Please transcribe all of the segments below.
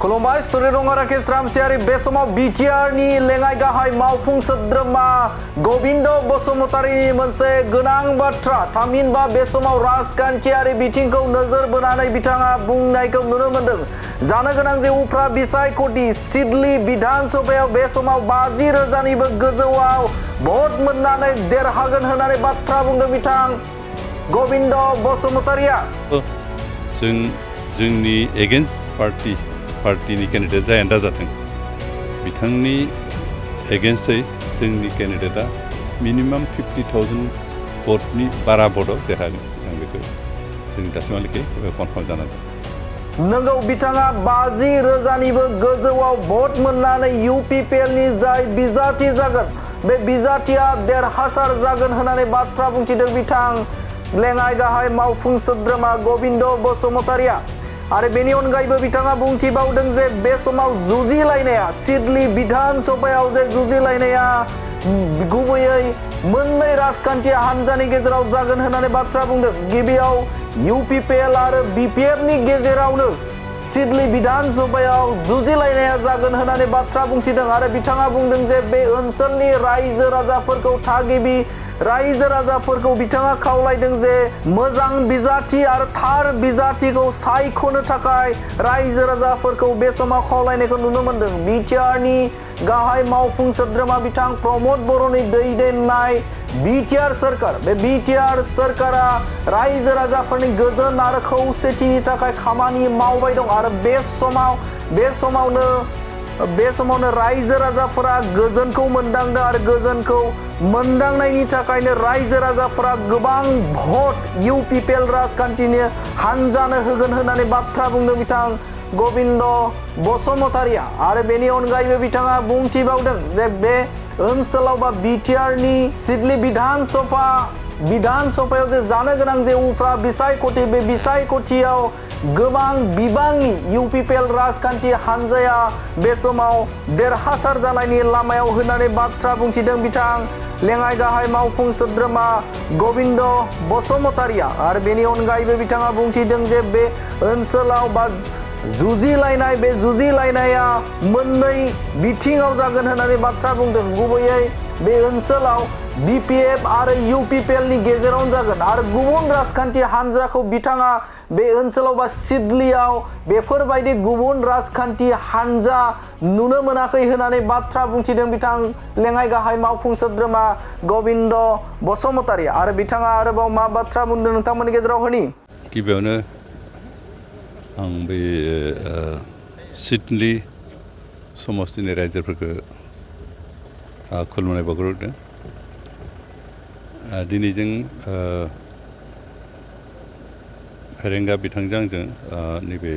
खुलुमबाय स्टुडिअ दं आरोखि स्रामसियारि बे समाव बिटिआरनि लेङाइ गाहाय मावफुं सोद्रोमा गबिन्द बसुमतारीनि मोनसे गोनां बाथ्रा थामहिनबा बे समाव राजखान्थियारि बिथिंखौ नोजोर बोनानै बिथाङा बुंनायखौ नुनो मोन्दों। जानो गोनां जे उफ्रा बिसायख'थि सिडली विधान सभायाव बे समाव 50,000निबो गोजौआव भट मोननानै देरहागोन होननानै बाथ्रा बुंदों बिथां गबिन्द बसुमतारीया। जोंनि एगेन्स्ट पार्टीनि केन्डिडेट जायानो दाजाथों बिथांनि एगेन्स्टै जोंनि केन्डिडेटआ मिनिमाम 50,000 भटनि बारा भटआव देरहागोन आं बेखौ जों दासिमहालागै कनफार्म जानानै दं। नंगौ बिथाङा 50,000निबो गोजौआव भट मोननानै UPPLनि जाय बिजाथि जागोन बे बिजाथिया देरहासार जागोन होननानै बाथ्रा बुंथिदों बिथां लेङाइ गाहाय मावफुं सोद्रोमा गबिन्द बसुमतारीया। आरो बेनि अनगायैबो बिथाङा बुंथिबावदों जे बे समाव जुजिलायनाया सिडली विधान सभायाव जे जुजिलायनाया गुबैयै मोननै राजखान्थि हान्जानि गेजेराव जागोन होननानै बाथ्रा बुंदों। गिबियाव UPPL आरो BPFनि गेजेरावनो सिडली विधान सभायाव जुजिलायनाया जागोन होननानै बाथ्रा बुंथिदों आरो बिथाङा बुंदों जे बे ओनसोलनि रायजो राजाफोरखौ थागिबि रायजो राजाफोरखौ बिथाङा खावलायदों जे मोजां बिजाथि आरो थार बिजाथिखौ सायख'नो थाखाय रायजो राजाफोरखौ बे समाव खावलायनायखौ नुनो मोन्दों। बिटिआरनि गाहाय मावफुं सोद्रोमा बिथां प्रमद बर'नि दैदेननाय बिटिआर सोरखार बे बिटिआर सोरखारा रायजो राजाफोरनि गोजोन आरो खौसेथिनि थाखाय खामानि मावबाय दं आरो बे समावनो रायजो राजाफोरा गोजोनखौ मोनदांदों आरो गोजोनखौ मोनदांनायनि थाखायनो रायजो राजाफोरा गोबां भट UPPL राजखान्थिनि हानजानो होगोन होननानै बाथ्रा बुंदों बिथां गबिन्द बसुमतारीया। आरो बेनि अनगायैबो बिथाङा बुंथिबावदों जे बे ओनसोलाव बा बिटिआरनि सिडली विधान सभायाव जे जानो गोनां जे उफ्रा बिसायख'थि बे बिसायख'थियाव गोबां बिबांनि UPPL राजखान्थि हानजाया बे समाव देरहासार जानायनि लामायाव होननानै बाथ्रा बुंथिदों बिथां लेङाइ गाहाय मावफुं सोद्रोमा गबिन्द बसुमतारीया। आरो बेनि अनगायैबो बिथाङा बुंथिदों जे बे ओनसोलाव बा बे जुजिलायनाया मोननै बिथिङाव जागोन होननानै बाथ्रा बुंदों। गुबैयै बे ओनसोलाव BPF आरो UPPLनि गेजेरावनो जागोन आरो गुबुन राजखान्थि हानजाखौ बिथाङा बे ओनसोलाव बा सिडलीयाव बेफोरबायदि गुबुन राजखान्थि हानजा नुनो मोनाखै होननानै बाथ्रा बुंथिदों बिथां लेङाइ गाहाय मावफुं सोद्रोमा गबिन्द बसुमतारी। आरो बिथाङा आरोबाव मा बाथ्रा बुंदों नोंथांमोननि गेजेराव होनि। गिबियावनो आं बे सिडली समस्तिनि रायजोफोरखौ खुलुमनाय बावग्रोदों। दिनै जों फेरेंगा बिथांजों आंजों नैबे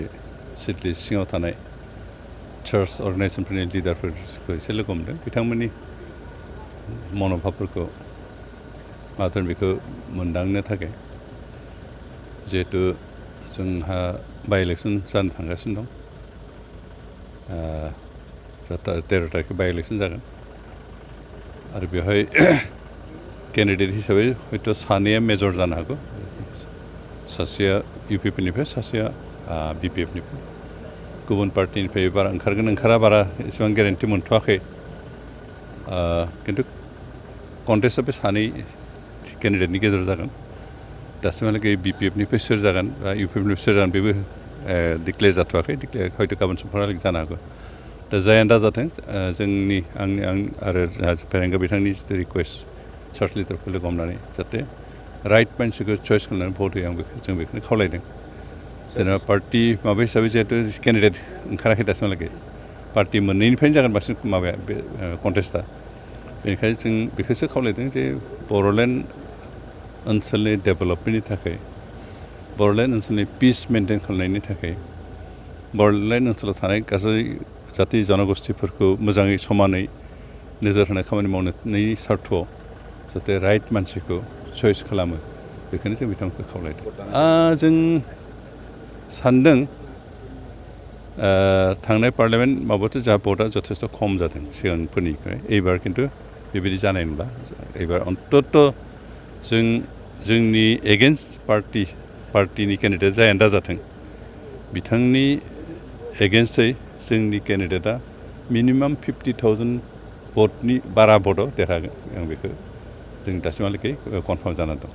सिडली सिङाव थानाय चार्च अर्गेनाइजेसनफोरनि लिडारफोरखौ एसे लोगो मोनदों। बिथांमोननि मन'भाबफोरखौ माथो बेखौ मोनदांनो थाखाय जिहेथु जोंहा बाइ इलेक्सन जानो थांगासिनो दं 13 तारिखै बाइ इलेक्सन जागोन आरो बेवहाय केन्डिडेट हिसाबै हयथ' सानैया मेजर जानो हागौ। सासेया UPPनिफ्राय सासेया BPFनिफ्राय गुबुन पार्टिनिफ्राय बारा ओंखारा बारा एसेबां गेरेन्टि मोनथ'वाखै। खिन्थु कन्टेस्टआ बे सानै केन्डिडेटनि गेजेराव जागोन। दासिमहालागै BPFनिफ्राय सोर जागोन बा UPPनिफ्राय सोर जागोन बेबो डिक्लेयार जाथ'वाखै। हयथ' गाबोन समफोरहालागै जानो हागौ। दा जायानो दाजाथों आं आरो फेरेंगा बिथांनि जिथु रिकुवेस्ट चार्च लिडारखौ लोगो हमनानै जाहाथे राइट मानसिखौ चयस खालामनानै भट होयो जों बेखौनो खावलायदों। जेनेबा पार्टि माबा हिसाबै जिहेथु केन्डिडेट ओंखाराखै दासिमहालागै पार्टि मोननैनिफ्रायनो जागोन बांसिन माबाया बे कन्टेस्टआ। बेनिखायनो जों बेखौसो खावलायदों जे बर'लेण्ड ओनसोलनि डेभेलपमेन्टनि थाखाय बर'लेण्ड ओनसोलनि पिस मेनटेन खालामनायनि थाखाय बर'लेण्ड ओनसोलाव थानाय गासै जाथि जनगोष्ठीफोरखौ मोजाङै समानै नोजोर होनाय खामानि मावनायनि सार्थ'आव जाहाथे राइट मानसिखौ चयस खालामो बेखौनो जों बिथांखौ खावलायदों। जों सान्दों थांनाय पार्लियामेन्ट माबायावथ' जोंहा भटआ जथेस्थ' खम जादों सिगांफोरनिफ्राय। एबार खिन्थु बेबायदि जानाय नंला। एबार अन्तत' जोंनि एगेन्स्ट पार्टिनि केन्डिडेट जायानो दाजाथों बिथांनि एगेन्स्टै जोंनि केन्डिडेटआ मिनिमाम 50,000 भटनि बारा भटआव देरहागोन आं बेखौ जों दासिमहालागै कनफार्म जाना दं